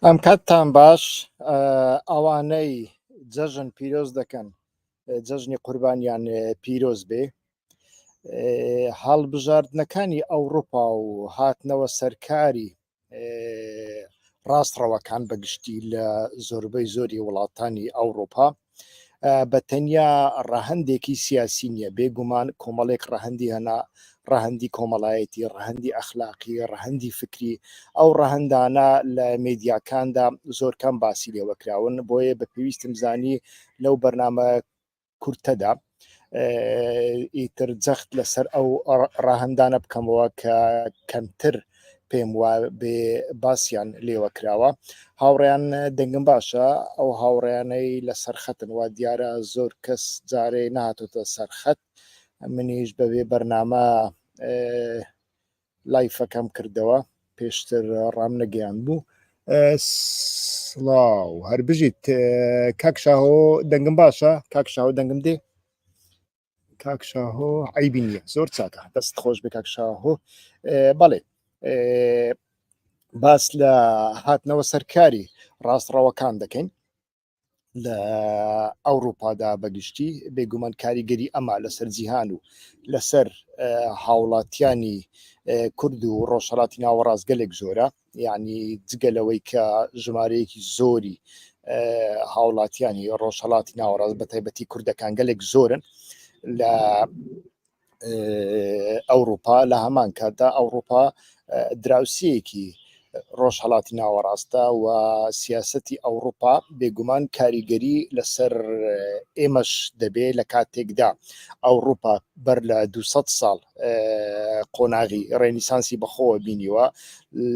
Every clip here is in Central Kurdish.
ئەم کاتتان باش ئەوانەی جەژن پیرۆز دەکەن جەژنی قوربانیان پیرۆز بێ هەڵبژاردنەکانی ئەوروپا و هاتنەوە سەرکاری ڕاستڕەوەکان بەگشتی لە زۆربەی زۆری وڵاتانی ئەوروپا بە تەنیا ڕەهەندێکی سیاسی نییە، بێگومان کۆمەڵێک ڕەهەندی هەنە، ڕەهەندی کۆمەڵایەتی، ڕەهەندی ئەخلاقی، ڕەهەندی فکری، ئەو ڕەهەندانە لە مێدیاکاندا زۆر کەم باسی لێوە کراون، بۆیە بە پێویستم زانی لەو بەرنامە کورتەدا ئیتر جەخت لەسەر ئەو ڕەهەندانە بکەمەوە کە کەمتر پێم وا بێ باسیان لێوە کراوە. هاوڕێیان دەنگم باشە؟ ئەو هاوڕێیانەی لە سەرخەتن وا دیارە زۆر کەس جارێ نەهاتۆتە سەرخەت منیش بەبێ بەرنامە لایفەکەم کردەوە پێشتر ڕام نەگەیان بوو. سڵاو هەر بژیت کاک شاهۆ دەنگم باشە کاک شاهۆ دەنگم دێ؟ کاک شاهۆ عیبی نییە زۆر چاکە دەست خۆش بێ کاک شاهۆ بەڵێ باس لە هاتنەوە سەرکاری ڕاستڕەوەکان دەکەین لە ئەوروپادا بەگشتی بێگومان کاریگەری ئەمە لەسەر جیهان و لەسەر هاوڵاتیانی کورد و ڕۆژهڵاتی ناوەڕاست گەلێک زۆرە یعنی جگە لەوەی کە ژمارەیەکی زۆری هاوڵاتیانی ڕۆژهڵاتی ناوەڕاست بە تایبەتی کوردەکان گەلێک زۆرن لە ئەوروپا لە هەمان کاتدا ئەوروپا دراوسەیەکی ڕۆژهڵاتی ناوەڕاستە و سیاستی ئەوروپا بێگومان کاریگەری لەسەر ئێمەش دەبێ لە کاتێکدا ئەوروپا بەر لە 200 ساڵ قۆناغی ڕێنیسانسی بەخۆوە بینیوە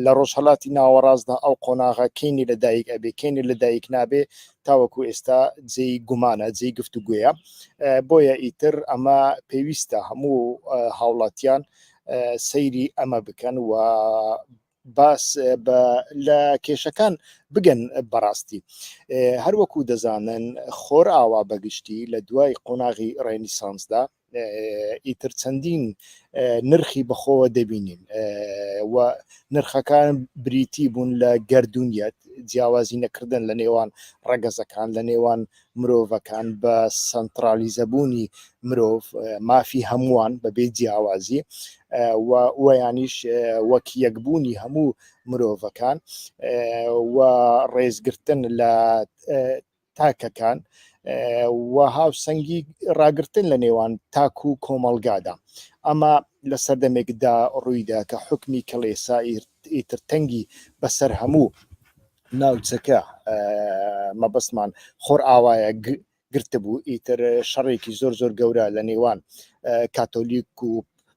لە ڕۆژهەڵاتی ناوەڕاستدا ئەو قۆناغە کەینی لە دایک ئەبێ کەینی لە دایک نابێ تاوەکو ئێستا جێی گومانە جێی گفتوگویە بۆیە ئیتر ئەمە پێویستە هەموو هاوڵاتیان سەیری ئەمە بکەن و باس بە لە کێشەکان بگەن بەڕاستی هەروەکو دەزانن خۆر ئاوا بەگشتی لە دوای قۆناغی ڕێنیسانسدا ئیتر چەندین نرخی بەخۆوە دەبینین و نرخەکان بریتی بوون لە گردونیەت جیاوازی نەکردن لە نێوان ڕەگەزەکان لە نێوان مرۆڤەکان بە سەنترالیزەبوونی مرۆڤ مافی هەمووان بەبێ جیاوازی و وەیانیش وەک یەکبوونی هەموو مرۆڤەکان و ڕێزگرتن لە تاکەکان و هاوسەنگی ڕاگرتن لە نێوان تاک و کۆمەڵگادا ئەمە لە سەردەمێکدا ڕوویدا کە حکمی کڵێسا ئیتر تەنگی بەسەر هەموو ناوچەکە مەبەستمان خۆرئاوایە گرتبوو ئیتر شەڕێکی زۆر زۆر گەورە لە نێوان کاتۆلیک و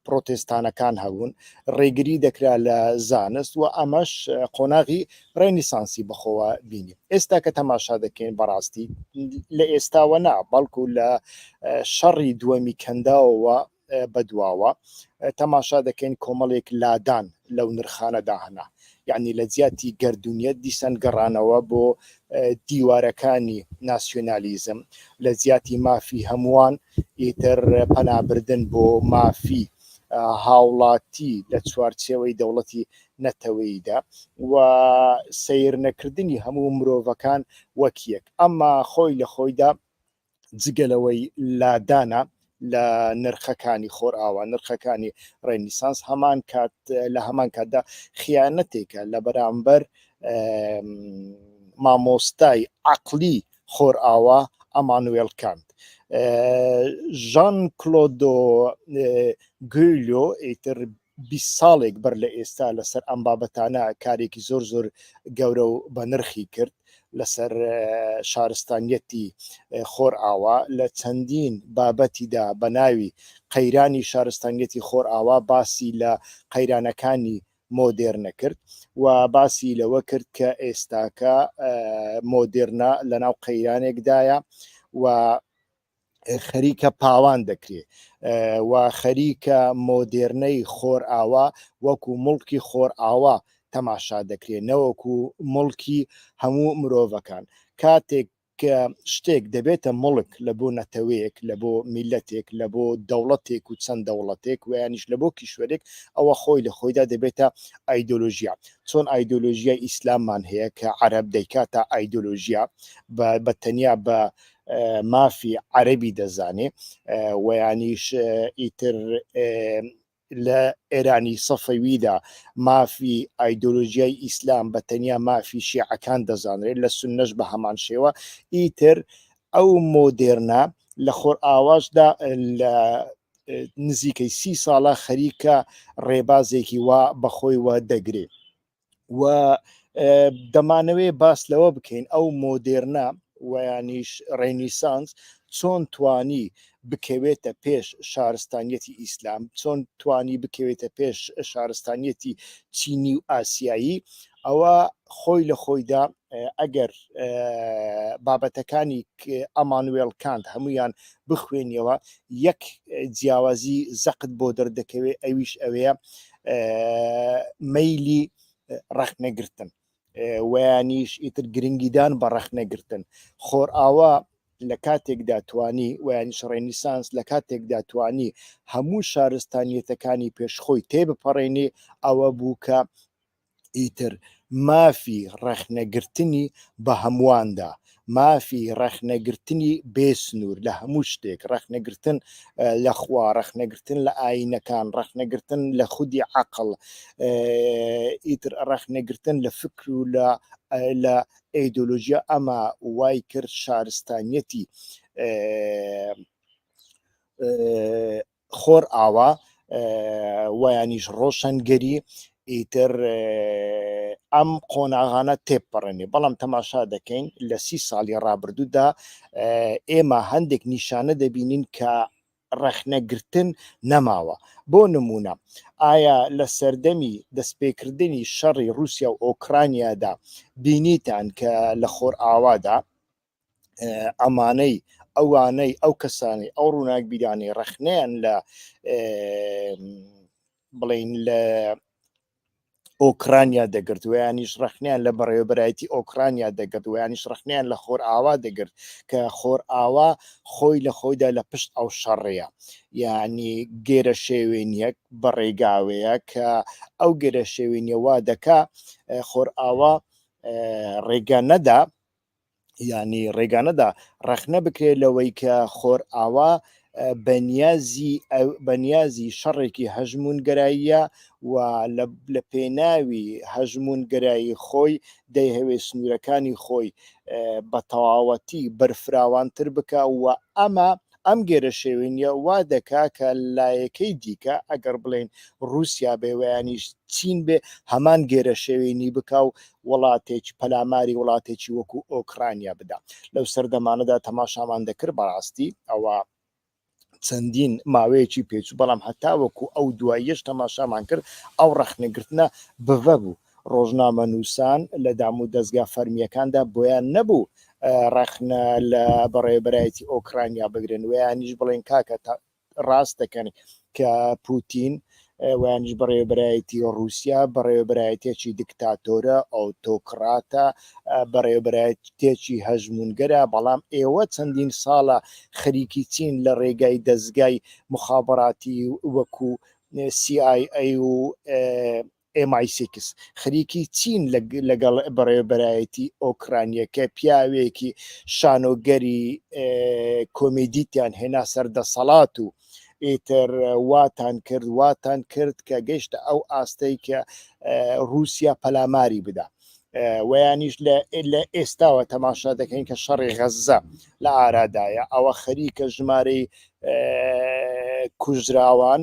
پرۆتێستانەکان هەبوون ڕێگری دەکرا لە زانست و ئەمەش قۆناغی ڕێنیسانسی بەخۆوە بینی ئێستا کە تەماشا دەکەین بەڕاستی لە ئێستاوە نا بەڵکو لە شەڕی دووەمی کەنداوەوە بەدواوە تەماشا دەکەین کۆمەڵێک لادان لەو نرخانەدا هەنا یعنی لە جیاتی گەردوونیەت دیسان گەڕانەوە بۆ دیوارەکانی ناسیۆنالیزم لە جیاتی مافی هەمووان ئیتر پەنابردن بۆ مافی هاوڵاتی لە چوارچێوەی دەوڵەتی نەتەوەییدا و سەیر نەکردنی هەموو مرۆڤەکان وەک یەک ئەمە خۆی لە خۆیدا جگە لەوەی لادانە لە نرخەکانی خۆرئاوا، نرخەکانی ڕێنیسانس، هەمان کات لە هەمان کاتدا خیانەتێکە لە بەرامبەر مامۆستای عەقڵی خۆرئاوا ئەمانوێڵ کانت. ژان کلۆدۆ گویلۆ ئیتر 20 ساڵێک بەر لە ئێستا لەسەر ئەم بابەتانە کارێکی زۆر زۆر گەورە و بەنرخی کرد لەسەر شارستانیەتی خۆرئاوا لە چەندین بابەتیدا بە ناوی قەیرانی شارستانیەتی خۆرئاوا باسی لە قەیرانەکانی مۆدێرنە کرد و باسی لەوە کرد کە ئێستاکە مۆدێرنە لەناو قەیرانێکدایە و خەریکە پاوان دەکرێ و خەریکە مۆدێرنەی خۆرئاوا وەکو مڵکی خۆرئاوا تەماشا دەکرێ نەوەکو مڵکی هەموو مرۆڤەکان کاتێک. کە شتێک دەبێتە موڵک لە بۆ نەتەوەیەک، لە بۆ میللەتێک، لە بۆ دەوڵەتێک و چەند دەوڵەتێک و یانیش لە بۆ کیشوەرێک، ئەوە خۆی لە خۆیدا دەبێتە ئایدۆلۆژیا. چۆن ئایدۆلۆژیای ئیسلاممان هەیە کە عەرەب دەیکاتە ئایدۆلۆژیا، بە تەنیا بە مافی عەرەبی دەزانێ و یانیش ئیتر لە ئێرانی سەفەویدا مافی ئایدۆلۆژیای ئیسلام بە تەنیا مافی شیعەکان دەزانرێت، لە سوننەش بە هەمان شێوە. ئیتر ئەو مۆدێرنە لە خۆرئاواشدا لە نزیکەی سی ساڵە خەریکە ڕێبازێکی وا بەخۆیوە دەگرێ و دەمانەوێ باس لەوە بکەین ئەو مۆدێرنە ویانیش ڕێنیسانس چۆن توانی بکەوێتە پێش شارستانیەتی ئیسلام، چۆن توانی بکەوێتە پێش شارستانیەتی چینی و ئاسیایی، ئەوە خۆی لە خۆیدا ئەگەر بابەتەکانی ئەمانوێڵ کانت هەمویان بخوێنیەوە یەک جیاوازی زەقت بۆ دەردەکەوێت ئەویش ئەوەیە مەیلی ڕەخنەگرتن ویانیش ئیتر گرنگیدان بە ڕەخنەگرتن خۆرئاوا لە کاتێکدا توانی ویانیش ڕێنیسانس لە کاتێکدا توانی هەموو شارستانیەتەکانی پێشخۆی تێبپەڕێنێ ئەوە بوو کە ئیتر مافی ڕەخنەگرتنی بە هەمووان دا، مافی ڕەخنەگرتنی بێ سنوور لە هەموو شتێک، ڕەخنەگرتن لە خوا، ڕەخنەگرتن لە ئایینەکان، ڕەخنەگرتن لە خودی عەقڵ، ئیتر ڕەخنەگرتن لە فکر و لە لە ئەیدۆلۆژیا، ئەمە وای کرد شارستانیەتی خۆرئاوا ویانیش ڕۆشنگەری ئیتر ئەم قۆناغانە تێپەڕێنێ بەڵام تەماشا دەکەین لە سی ساڵی ڕابردوودا ئێمە هەندێک نیشانە دەبینین کە ڕەخنەگرتن نەماوە بۆ نمونە ئایا لە سەردەمی دەستپێکردنی شەڕی رووسیا و ئۆکرانیادا بینیتان کە لە خۆرئاوادا ئەمانەی ئەوانەی ئەو کەسانی ئەو ڕووناکبیرانەی ڕەخنەیان لە بڵین لە ئۆکرانیا دەگرت ویانیش ڕەخنیان لە بەڕێوەبەرایەتی ئۆکرانیا دەگرت ویانیش ڕەخنیان لە خۆر ئاوا دەگرت کە خۆر ئاوا خۆی لە خۆیدا لە پشت ئەو شەڕەیە یعنی گێرە شێوێنیەک بە ڕێگاوەیە کە ئەو گێرە شێوێنیە وا دەکا خۆر ئاوا ڕێگا نەدا یانی ڕێگانەدا ڕەخنە بکرێت لەوەی کە خۆرئاوا بەنیازی بەنیازی شەڕێکی هەژمونگەراییە و لە پێناوی هەژمونگەرایی خۆی دەیهەوێت سنوورەکانی خۆی بە تەواوەتی بەرفراوانتر بکە و ئەمە ئەم گێرەشێوێنیە وا دەکا کە لایەکەی دیکە ئەگەر بڵێین ڕووسیا بێ ویانیش چین بێ هەمان گێرەشێوێنی بکا و وڵاتێکی پەلاماری وڵاتێکی وەکو ئۆکرانیا بدا. لەو سەردەمانەدا تەماشامان دەکرد بەڕاستی ئەوە چەندین ماوەیەکی پێچوو بەڵام هەتاوەکو ئەو دواییەش تەماشامان کرد ئەو ڕەخنەگرتنە بڤە بوو. ڕۆژنامەنووسان لە دامودەزگا فەرمییەکاندا بۆیان نەبوو ڕەخنە لە بەڕێوەبەرایەتی ئۆکرانیا بگرن ویانیش بڵێن کاکە ڕاست دەکەن کە پوتین ویانیش بەڕێوەبەرایەتی ڕووسیا بەڕێوەبەرایەتێکی دیکتاتۆرە ئۆتۆکڕاتە بەڕێوەبەرایەتێکی هەژمونگەرە بەڵام ئێوە چەندین ساڵە خەریکی چین لە ڕێگای دەزگای مخابراتی وەکو CIA و MI6 خەریکی چین لەگەڵ بەڕێوەبەرایەتی ئۆکرانیە کە پیاوێکی شانۆگەری کۆمیدیتیان هێنا سەر دەسەڵات و ئیتر واتان کرد واتان کرد کە گەیشتە ئەو ئاستەی کە رووسیا پەلاماری بدا ویانیش لە ئێستاوە تەماشا دەکەین کە شەڕی غەززە لە ئارادایە ئەوە خەریکە ژمارەی کوژراوان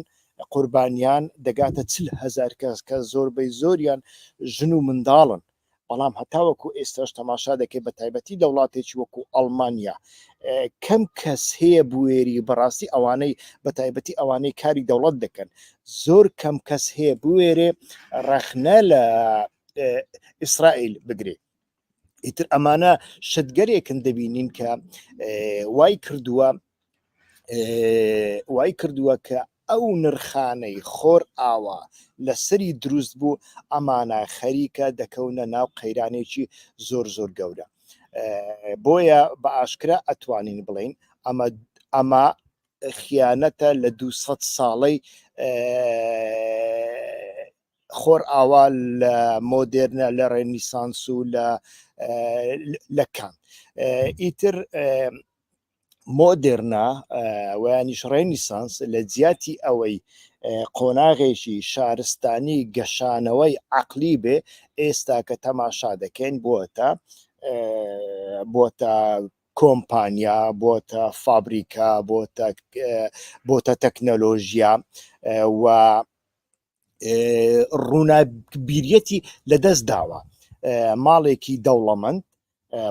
قوربانیان دەگاتە 40 هەزار کەس کە زۆربەی زۆریان ژن و منداڵن، بەڵام هەتاوەکو ئێستاش تەماشا دەکەی بە تایبەتی لە وڵاتێکی وەکو ئەڵمانیا کەم کەس هەیە بوێری بەڕاستی ئەوانەی بە تایبەتی ئەوانەی کاری دەوڵەت دەکەن زۆر کەم کەس هەیە بوێرێ ڕەخنە لە ئیسرائیل بگرێ. ئیتر ئەمانە شتگەرێکن دەبینین کە وای کردووە وای کردووە کە ئەو نرخانەی خۆر ئاوا لەسەری دروست بوو ئەمانە خەریکە دەکەونە ناو قەیرانێکی زۆر زۆر گەورە. بۆیە بە ئاشکرا ئەتوانین بڵین ئەمە ئەمە خیانەتە لە 200 ساڵەی خۆرئاوا لە مۆدێرنە لە ڕێنیسانس و لە لە کان ئیتر مۆدێرنە ویانیش ڕێنیسانس لە جیاتی ئەوەی قۆناغێکی شارستانی گەشانەوەی عقلی بێ ئێستا کە تەماشا دەکەین بۆتە بۆتە کۆمپانیا بۆتە فابریکا بۆتە بۆتە تەکنەلۆژیا و ڕووناکبیریەتی لەدەست داوە ماڵێکی دەوڵەمەند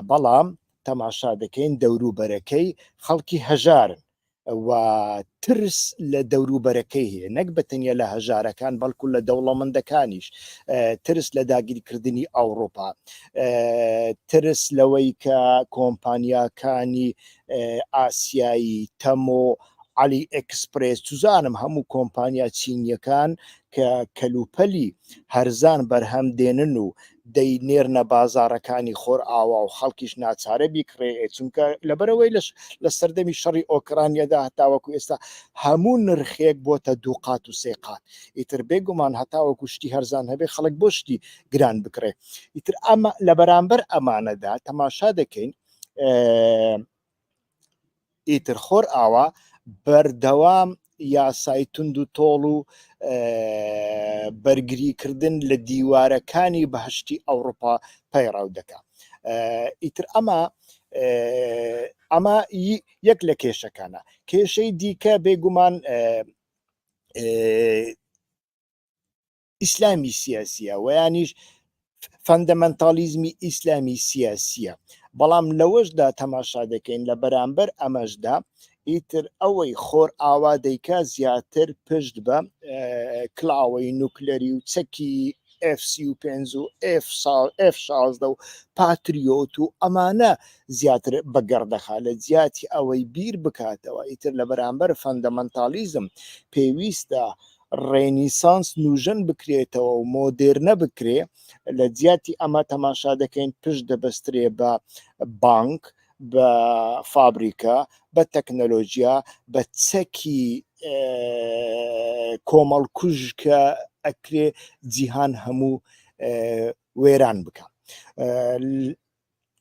بەڵام تەماشا دەکەین دەوروبەرەکەی خەڵکی هەژارن و ترس لە دەوروبەرەکەی هەیە نەک بە تەنیا لە هەژارەکان بەڵکو لە دەوڵەمەندەکانیش ترس لە داگیرکردنی ئەوروپا ترس لەوەی کە کۆمپانیاکانی ئاسیایی تەمۆ عەلی ئێکسپرێس چوزانم هەموو کۆمپانیا چینیەکان کە کەلوپەلی هەرزان بەرهەم دێنن و دەینێرنە بازاڕەکانی خۆرئاوا و خەڵکیش ناچارە بیکڕێ چونکە لەبەرەوەی لەش لە سەردەمی شەڕی ئۆکرانیادا هەتاوەکو ئێستا هەموو نرخێک بۆتە دوو قات و سێ قات ئیتر بێگومان هەتاوەکو شتی هەرزان هەبێ خەڵک بۆ شتی گران بکڕێ ئیتر ئەمە لە بەرامبەر ئەمانەدا تەماشا دەکەین ئیتر خۆرئاوا بەردەوام یاسای توند و تۆڵ و بەرگریکردن لە دیوارەکانی بەهشتی ئەوروپا پەیڕەو دەکا ئیتر ئەمە ئەمە یەک لە کێشەکانە کێشەی دیکە بێگومان ئیسلامی سیاسیە ویانیش فەندەمەنتالیزمی ئیسلامی سیاسیە بەڵام لەوەشدا تەماشا دەکەین لە بەرامبەر ئەمەشدا ئیتر ئەوەی خۆر ئاوا دەیکا زیاتر پشت بە کلاوەی نوکلەری و چەکی F35 و F16 و پاتریۆت و ئەمانە زیاتر بەگەڕ دەخا لە جیاتی ئەوەی بیر بکاتەوە ئیتر لە بەرامبەر فەندەمەنتالیزم پێویستە ڕێنیسانس نوژەن بکرێتەوە و مۆدێرنە بکرێ لە جیاتی ئەمە تەماشا دەکەین پشت دەبەسترێ بە بانک بە فابریکە بە تەکنەلۆژیا بە چەکی کۆمەڵکوژ کە ئەکرێ جیهان هەموو وێران بکە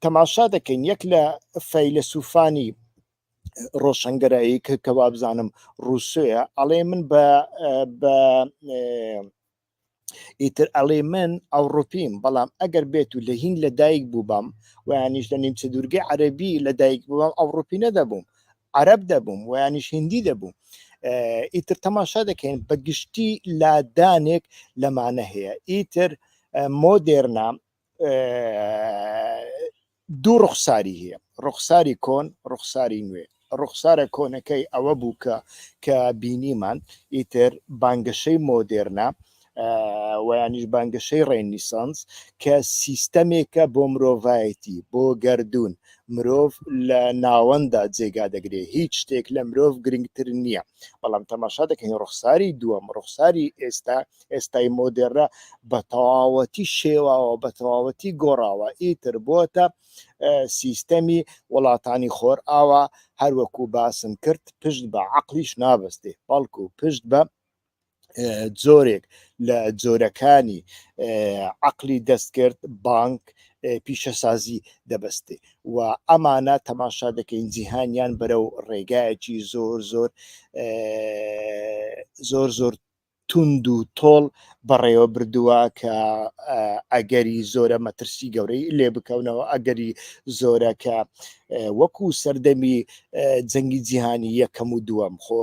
تەماشا دەکەین یەک لە فەیلەسوفانی ڕۆشنگەرایی کە کە وابزانم ڕوسۆیە ئەڵێ من بە بە ئیتر ئەڵێ من ئەوڕۆپیم بەڵام ئەگەر بێت و لە هین لە دایک بووبام ویانیش لە نیمچە دوورگەی عەربی لە دایک بووم ئەوڕۆپی نەدەبووم عەرب دەبووم ویانیش هندی دەبووم ئیتر تەماشا دەکەین بە گشتی لادانێک لەمانە هەیە ئیتر مۆدێرنا دوو ڕوخساری هەیە ڕوخساری کۆن ڕوخساری نوێ ڕوخسارە کۆنەکەی ئەوە بوو کە کە بینیمان ئیتر بانگەشەی مۆدێرنە ویانیش بانگەشەی ڕێنیسانس کە سیستەمێکە بۆ مرۆڤایەتی بۆ گەردوون مرۆڤ لە ناوەندا جێگا دەگرێ هیچ شتێک لە مرۆڤ گرنگتر نییە بەڵام تەماشا دەکەین ڕوخساری دووەم ڕوخساری ئێستا ئێستای مۆدێرنە بە تەواوەتی شێواوە بە تەواوەتی گۆڕاوە ئیتر بۆتە سیستەمی وڵاتانی خۆر ئاوا هەروەکو باسم کرد پشت بە عقلیش نابەستێ بەڵکو پشت بە جۆرێک لە جۆرەکانی عقلی دەستکرد بانک پیشەسازی دەبەستێ و ئەمانە تەماشا دەکەین جیهانیان بەرەو ڕێگایەکی زۆر زۆر زۆر زۆر توند و تۆڵ بەڕێوە بردووە کە ئەگەری زۆرە مەترسی گەورەی لێ بکەونەوە ئەگەری زۆرە کە وەکو سەردەمی جەنگی جیهانی یەکەم و دووەم خۆ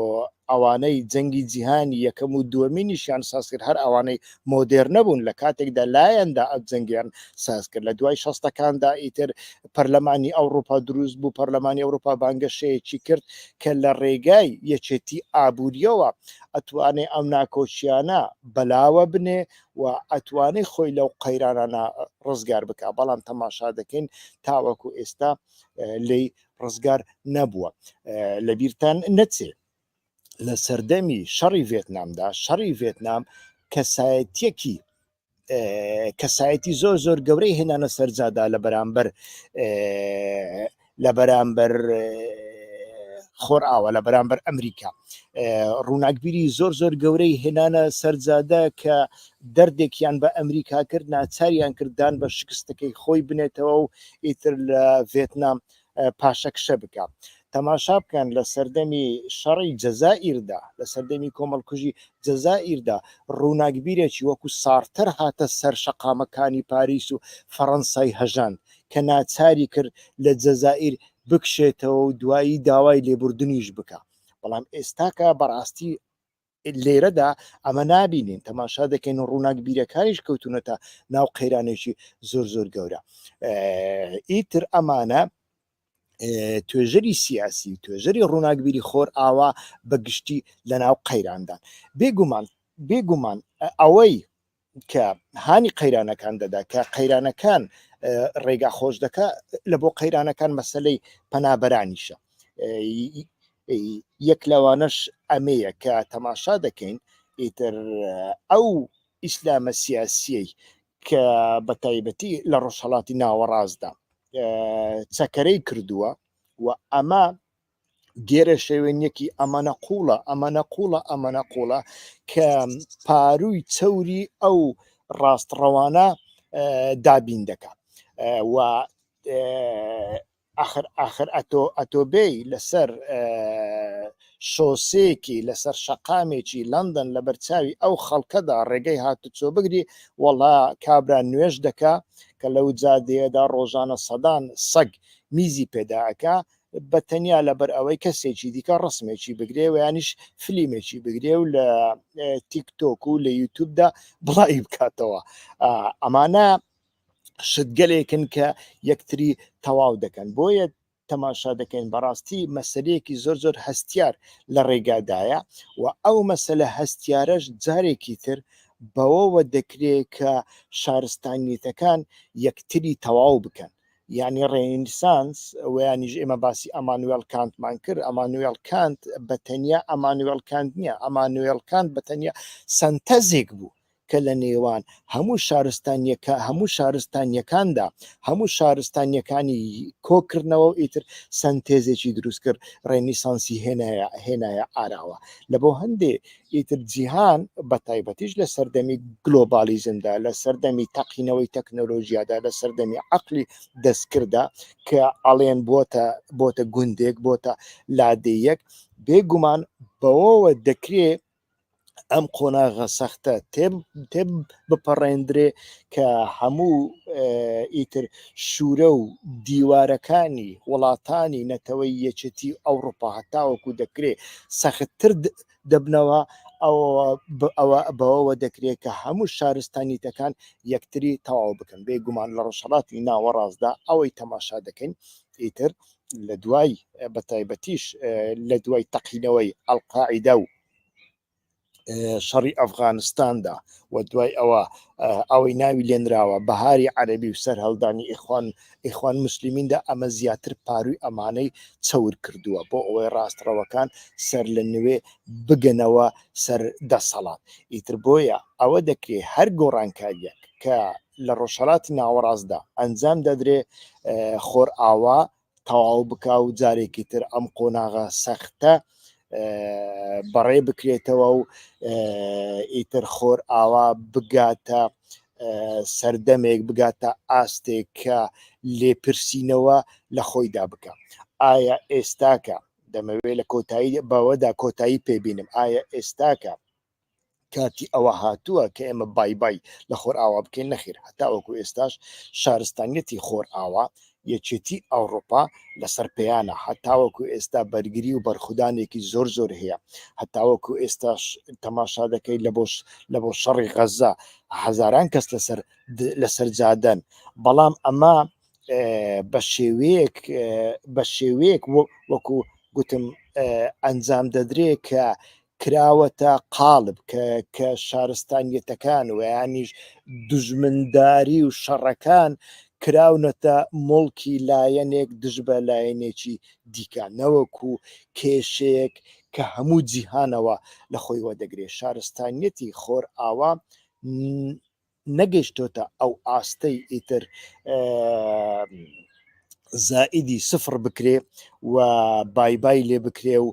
ئەوانەی جەنگی جیهانی یەکەم و دووەمینیشیان ساز کرد هەر ئەوانەی مۆدێرنە بوون لە کاتێکدا لایەندا ئەو جەنگیان ساز کرد لە دوای شەستەکاندا ئیتر پەرلەمانی ئەوروپا دروست بوو پەرلەمانی ئەوروپا بانگەشەیەکی کرد کە لە ڕێگای یەکێتی ئابووریەوە ئەتوانێ ئەم ناکۆکیانە بەلاوە بنێ و ئەتوانێ خۆی لەو قەیرانانە ڕزگار بکا بەڵام تەماشا دەکەین تاوەکو ئێستا لێی ڕزگار نەبووە لەبیرتان نەچێ لە سەردەمی شەڕی ڤێتنامدا شەڕی ڤێتنام کەسایەتیەکی. کەسایەتی زۆر زۆر گەورەی هێنانە سەرجادا لە بەرامبەر لە بەرامبەر خۆرئاوا لە بەرامبەر ئەمریکا ڕووناکبیری زۆر زۆر گەورەی هێنانە سەرجادە کە دەردێکیان بە ئەمریکا کرد ناچاریان کردان بە شکستەکەی خۆی بنێتەوە و ئیتر لە ڤێتنام پاشەکشە بکە تەماشا بکەن لە سەردەمی شەڕی جەزائیردا لە سەردەمی کۆمەڵکوژی جەزائیردا ڕووناکبیرێکی وەکو سارتەر هاتە سەر شەقامەکانی پاریس و فەڕەنسای هەژاند کە ناچاری کرد لە جەزائیر بکشێتەوە و دوایی داوای لێبوردنیش بکا بەڵام ئێستاکە بەڕاستی لێرەدا ئەمە نابینین تەماشا دەکەین و ڕووناک بیرەکانیش کەوتونەتە ناو قەیرانێکی زۆر زۆر گەورە ئیتر ئەمانە توێژەری سیاسی و توێژەری ڕووناکبیری خۆر ئاوا بە گشتی لە ناو قەیراندان بێگومان بێگومان ئەوەی کە هانی قەیرانەکان دەدا کە قەیرانەکان ڕێگا خۆش دەکا لە بۆ قەیرانەکان مەسلەی پەنابەرانیشە یەک لەوانەش ئەمەیە کە تەماشا دەکەین ئیتر ئەو ئیسلامە سیاسیەی کە بە تایبەتی لە ڕۆژهەڵاتی ناوەڕاستدا چەکەرەی کردووە و ئەمە گێرە شێوێنیەکی ئەمانە قوڵە ئەمانە قوڵە ئەمانە قوڵە کە پارووی چەوری ئەو ڕاستڕەوانە دابین دەکات و ئاخر ئاخر ئەتۆ ئەتۆ بێی لەسەر شۆسێکی لەسەر شەقامێکی لەندەن لە بەرچاوی ئەو خەڵکەدا ڕێگەی هاتوچۆ بگری وەڵا کابرا نوێژ دەکا کە لەو جادەیەدا ڕۆژانە سەدان سەگ میزی پێدا ئەکا بە تەنیا لەبەر ئەوەی کەسێکی دیکە ڕسمێکی بگرێ و یانیش فلیمێکی بگرێ و لە تیک تۆک و لە یوتوبدا بڵاوی بکاتەوە ئەمانە شتگەلێکن کە یەکتری تەواو دەکەن بۆیە تەماشا دەکەین بەڕاستی مەسلەیەکی زۆر زۆر هەستیار لە ڕێگادایە و ئەو مەسەلە هەستیارەش جارێکی تر بەوەوە دەکرێت کە شارستانیەتەکان یەکتری تەواو بکەن یعنی ڕێنیسانس ویانیش ئێمە باسی ئەمانوێل کانتمان کرد ئەمانوێل کانت بە تەنیا ئەمانوێل کانت نییە ئەمانوێل کانت بە تەنیا سەنتەزێک بوو کە لە نێوان هەموو شارستانیەکە هەموو شارستانیەکاندا هەموو شارستانیەکانی کۆکردنەوە و ئیتر سەنتێزێکی دروست کرد ڕێنیسانسی هێنایە هێنایە ئاراوە لە بۆ هەندێ ئیتر جیهان بە تایبەتیش لە سەردەمی گلۆبالیزمدا لە سەردەمی تەقینەوەی تەکنۆلۆژیادا لە سەردەمی عەقلی دەستکردا کە ئەڵێن بۆتە بۆتە گوندێک بۆتە لادێیەک بێگومان بەوەوە دەکرێ ئەم قۆناغە سەختە تێ بپەڕێندرێ کە هەموو ئیتر شوورە و دیوارەکانی وڵاتانی نەتەوەی یەکێتی ئەوروپا هەتاوەکو دەکرێ سەختتر دەبنەوە ئەوە بەوەوە دەکرێت کە هەموو شارستانیتەکان یەکتری تەواو بکەن بێگومان لە ڕۆژهەڵاتی ناوەڕاستدا ئەوەی تەماشا دەکەین ئیتر لە دوای بە تایبەتیش لە دوای تەقینەوەی ئەلقاعیدە و شەڕی ئەفغانستاندا و دوای ئەوە ئەوەی ناوی لێنراوە بەهاری عەربی و سەرهەڵدانی ئیخوان ئیخوان مسلمیندا ئەمە زیاتر پاروی ئەمانەی چەور کردووە بۆ ئەوەی ڕاستڕەوەکان سەر لە نوێ بگەنەوە سەر دەسەڵات ئیتر بۆیە ئەوە دەکرێ هەر گۆڕانکاریەک کە لە ڕۆژهەڵاتی ناوەڕاستدا ئەنجام دەدرێ خۆرئاوا تەواو بکا و جارێکی تر ئەم قۆناغە سەختە بەڕێ بکرێتەوە و ئیتر خۆر ئاوا بگاتە سەردەمێک بگاتە ئاستێک کە لێپرسینەوە لە خۆیدا بکە ئایا ئێستاکە دەمەوێت لە کۆتایی بەوەدا کۆتایی پێبینم ئایا ئێستاکە کاتی ئەوە هاتووە کە ئێمە بای بای لە خۆرئاوا بکەین نەخیر هەتاوەکو ئێستاش شارستانیەتی خۆرئاوا یەکێتی ئەوڕۆپا لەسەر پێیانە هەتاوەکو ئێستا بەرگری و بەرخودانێکی زۆر زۆر هەیە هەتاوەکو ئێستاش تەماشا دەکەی لە بۆش لە بۆ شەڕی غەزە هەزاران کەس لەسەر لەسەر جادەن بەڵام ئەمە بە شێوەیەک بە شێوەیەک وەکو گوتم ئەنجام دەدرێ کە کراوەتە قاڵب کە کە شارستانیەتەکان و یانیش دوژمنداری و شەڕەکان کراونەتە موڵکی لایەنێک دژ بە لایەنێکی دیکە نەوەکو کێشەیەک کە هەموو جیهانەوە لە خۆی وەدەگرێ شارستانیەتی خۆرئاوا. نەگەیشتۆتە ئەو ئاستەی ئیتر زائیدی سفر بکرێ و بای بای لێ بکرێ و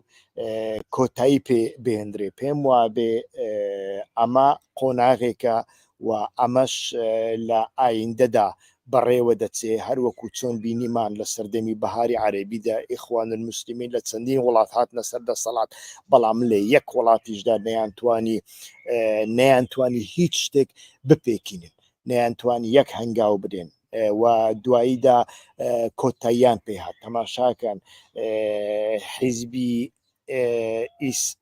کۆتایی پێ بهێندرێ. پێم وابێ ئەمە قۆناغێکە و ئەمەش لە ئایندەدا بەڕێوە دەچێ، هەروەکو چۆن بینیمان لە سەردەمی بەهاری عەرەبیدا ئیخوان الموسلمین لە چەندین وڵات هاتنە سەر دەسەڵات، بەڵام لە یەک وڵاتیشدا نەیانتوانی نەیانتوانی هیچ شتێک بپێکینن، نەیانتوانی یەک هەنگاو بنێن و دواییدا کۆتاییان پێ هات. تەماشاکەن حیزبی ئیس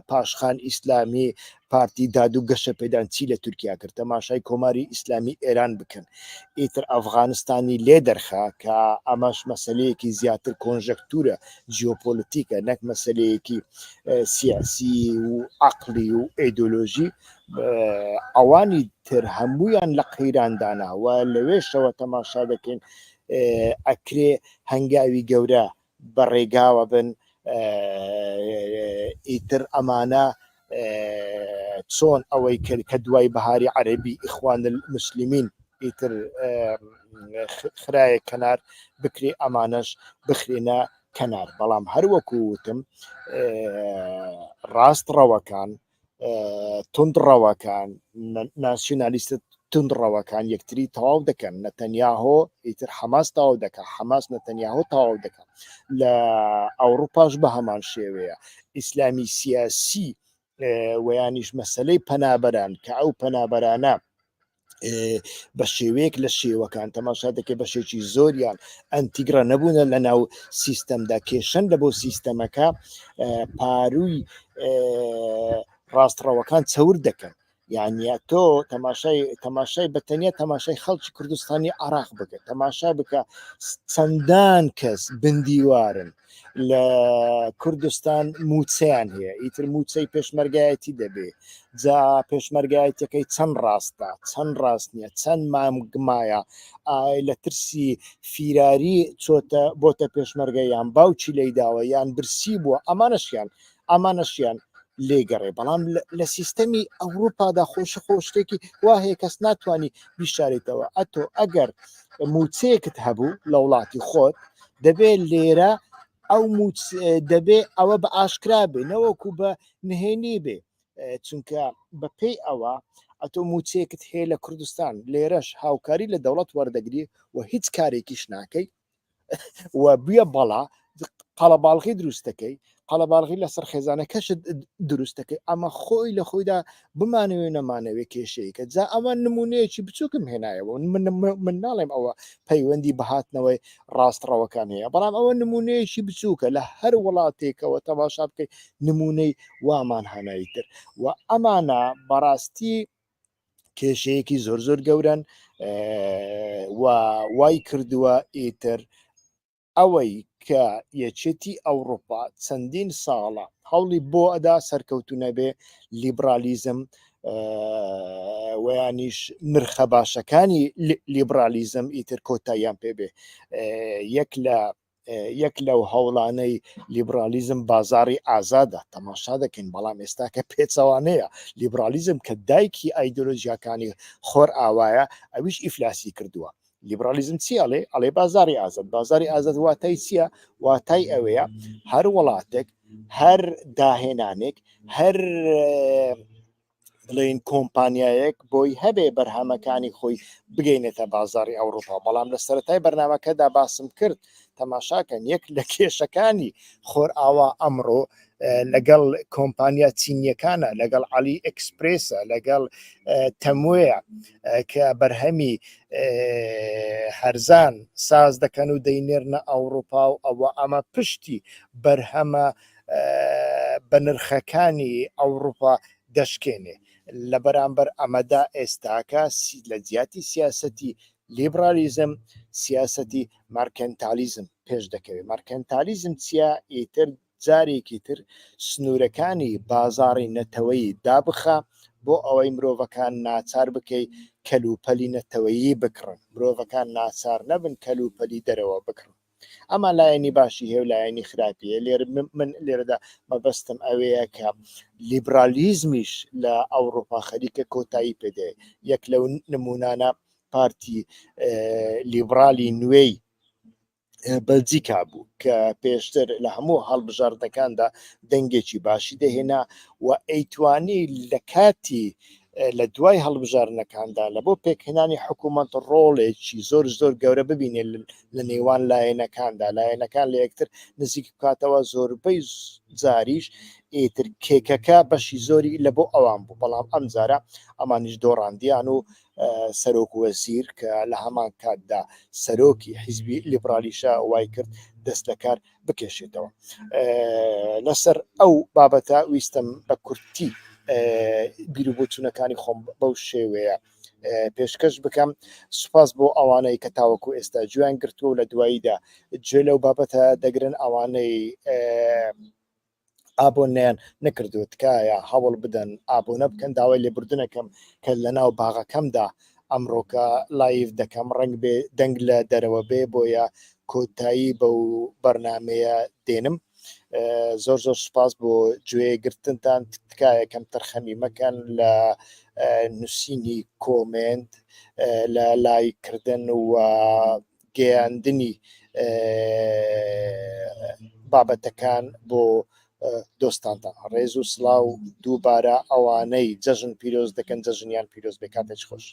پاشخان ئیسلامی پارتی داد و گەشەپێدان چی لە تورکیا کرد تەماشای کۆماری ئیسلامی ئێران بکەن ئیتر ئەفغانستانی لێ دەرخا کە ئەمەش مەسلەیەکی زیاتر کۆنژەکتورە جیۆپۆلتیکە نەک مەسلەیەکی سیاسی و عقلی و ئەیدۆلۆژی ئەوانی تر هەمویان لە قەیراندانا و لەوێشەوە تەماشا دەکەین ئەکرێ هەنگاوی گەورە بە ڕێگاوە بن ئیتر ئەمانە چۆن ئەوەی کرد کە دوای بەهاری عەربی ئیخوان المسلمین ئیتر خرایە کەنار بکرێ ئەمانەش بخرێنە کەنار بەڵام هەروەکو وتم ڕاست ڕەوەکان توندڕەوەکان، ناسیونالیستە توندڕەوەکان یەکتری تەواو دەکەن، نەتەنیاهۆ ئیتر حەماس تەواو دەکا، حەماس نەتەنیاهۆ تەواو دەکا. لە ئەوروپاش بە هەمان شێوەیە ئیسلامی سیاسی ویانیش مەسلەی پەنابەران کە ئەو پەنابەرانە بە شێوەیەک لە شێوەکان تەماشا دەکەی بەشێکی زۆریان ئەنتیگرە نەبوونە لە ناو سیستەمدا کێشەن لە بۆ سیستەمەکە پاروی ڕاستڕەوەکان چەور دەکەن یعنی تۆ تەماشای تەماشای بە تەنیا تەماشای خەڵکی کوردستانی عراق بکە تەماشا بکە چەندان کەس بندیوارن لە کوردستان موچەیان هەیە ئیتر موچەی پێشمەرگایەتی دەبێ جا پێشمەرگایەتەکەی چەند ڕاستە چەند ڕاست نییە چەند مامگمایە ئای لە ترسی فیراری چۆتە بۆتە پێشمەرگە یان باوکی لێیداوە یان برسی بووە ئەمانەشیان ئەمانەشیان لێگەڕێ بەڵام لە سیستەمی ئەوروپادا خۆش خۆ شتێکی وا هەیە کەس ناتوانانی بیشارێتەوە ئەتۆ ئەگەر موچەیەکت هەبوو لە وڵاتی خۆت دەبێت لێرە ئەو دەبێ ئەوە بە ئاشکرا بێ نەوەکو بە نهێنی بێ چونکە بە پێی ئەوە ئەتۆ موچەیەکت هەیە لە کوردستان لێرەش هاوکاری لە دەوڵەت وەردەگری و هیچ کارێکیش ناکەی و بووە بەڵا قەڵەباڵغی دروست دەکەی قەڵەباڵغی لەسەر خێزانەکەشت دروست دەکەی ئەمە خۆی لە خۆیدا بمانەوێ نەمانەوێ کێشەیەکە جا ئەمە نمونەیەکی بچووکم هێنایەوە من من ناڵێم ئەوە پەیوەندی بەهاتنەوەی ڕاستڕەوەکان هەیە بەڵام ئەوە نمونەیەکی بچووکە لە هەر وڵاتێکەوە تەماشا بکەیت نمونەی وامان هەنایی تر و ئەمانە بەڕاستی کێشەیەکی زۆر زۆر گەورەن و وای کردووە ئیتر ئەوەی کە یەکێتی ئەوروپا چەندین ساڵە هەوڵی بۆ ئەدا سەرکەوتو نەبێ لیبرالیزم ویانیش نرخە باشەکانی لیبرالیزم ئیتر کۆتاییان پێ بێ یەک لە یەک لەو هەوڵانەی لیبرالیزم بازاری ئازادە تەماشا دەکەین بەڵام ئێستا کە پێچەوانەیە لیبرالیزم کە دایکی ئایدۆلۆژیاکانی خۆر ئاوایە ئەویش ئیفلاسی کردووە لیبرالیزم چی ئەڵێ ئەڵێ بازاری ئازاد بازاری ئازاد واتای چییە واتای ئەوەیە هەر وڵاتێک هەر داهێنانێک هەر بڵێین کۆمپانیایەک بۆی هەبێ بەرهەمەکانی خۆی بگەینێتە بازاری ئەوروپا بەڵام لە سەرەتای بەرنمەکەدا باسم کرد تەماشاکەن یەک لە کێشەکانی خۆرئاوا ئەمڕۆ لەگەڵ کۆمپانیا چینیەکانە لەگەڵ علی ئەکسپرسە لەگەڵ تەموەیە کە بەرهەمی هەرزان ساز دەکەن و دەینێرنە ئەوروپا و ئەوە ئەمە پشتی بەرهەمە بە نرخەکانی ئەوروپا دەشکێنێ. لە بەرامبەر ئەمەدا ئێستاکە لە جیاتی سیاسەتی لیبرالیزم، سیاسەتی مارکەنتالیزم پێش دەکەوێ. مارکەنتالیزم چییە؟ ئیتر جارێکی تر سنوورەکانی بازاڕی نەتەوەیی دابخە بۆ ئەوەی مرۆڤەکان ناچار بکەی کەلوپەلی نەتەوەیی بکڕن، مرۆڤەکان ناچار نەبن کەلوپەلی دەرەوە بکڕن. ئەمە لایەنی باشی هەیە و لایەنی خراپی هەیە. لێرە من لێرەدا مەبەستم ئەوەیە کە لیبرالیزمیش لە ئەوروپا خەریکە کۆتایی پێدێ. یەک لەو نمونانە پارتی لیبرالی نوێی بەلجیکا بوو کە پێشتر لە هەموو هەڵبژاردنەکاندا دەنگێکی باشی دەهێنا و ئەیتوانی لە کاتی لە دوای هەڵبژاردنەکاندا لە بۆ پێکهێنانی حکوومەت ڕۆڵێکی زۆر زۆر گەورە ببینێت لە نێوان لایەنەکاندا، لایەنەکان لە یەکتر نزیک بکاتەوە، زۆربەی جاریش ئیتر کێکەکە بەشی زۆری لە بۆ ئەوان بوو، بەڵام ئەمجارە ئەمانیش دۆڕاندیان و سەرۆک وەزیر کە لە هەمان کاتدا سەرۆکی حیزبی لیبرالیشە وای کرد دەست لە کار بکێشێتەوە. لەسەر ئەو بابەتە ویستم بە کورتی بیروبۆچوونەکانی خۆم بەو شێوەیە پێشکەش بکەم. سوپاس بۆ ئەوانەی کە تاوەکو ئێستا گوێیان گرتووە و لە دواییدا گوێ لەو بابەتە دەگرن. ئەوانەی ئابۆنەیان نەکردووە تکایە هەوڵ بدەن ئابۆنە بکەن. داوای لێبوردنەکەم کە لەناو باغەکەمدا ئەمڕۆکە live دەکەم، ڕەنگ بێ دەنگ لە دەرەوە بێ، بۆیە کۆتایی بەو بەرنامەیە دێنم. زۆر زۆر سوپاس بۆ گوێ گرتنتان. تکایە کەم تەرخەمی مەکەن لە نووسینی comment، لە لایک کردن و گەیاندنی بابەتەکان بۆ دۆستانتان. ڕێز و سڵاو دووبارە. ئەوانەی جەژن پیرۆز دەکەن جەژنیان پیرۆز بێ. کاتێکی خۆش.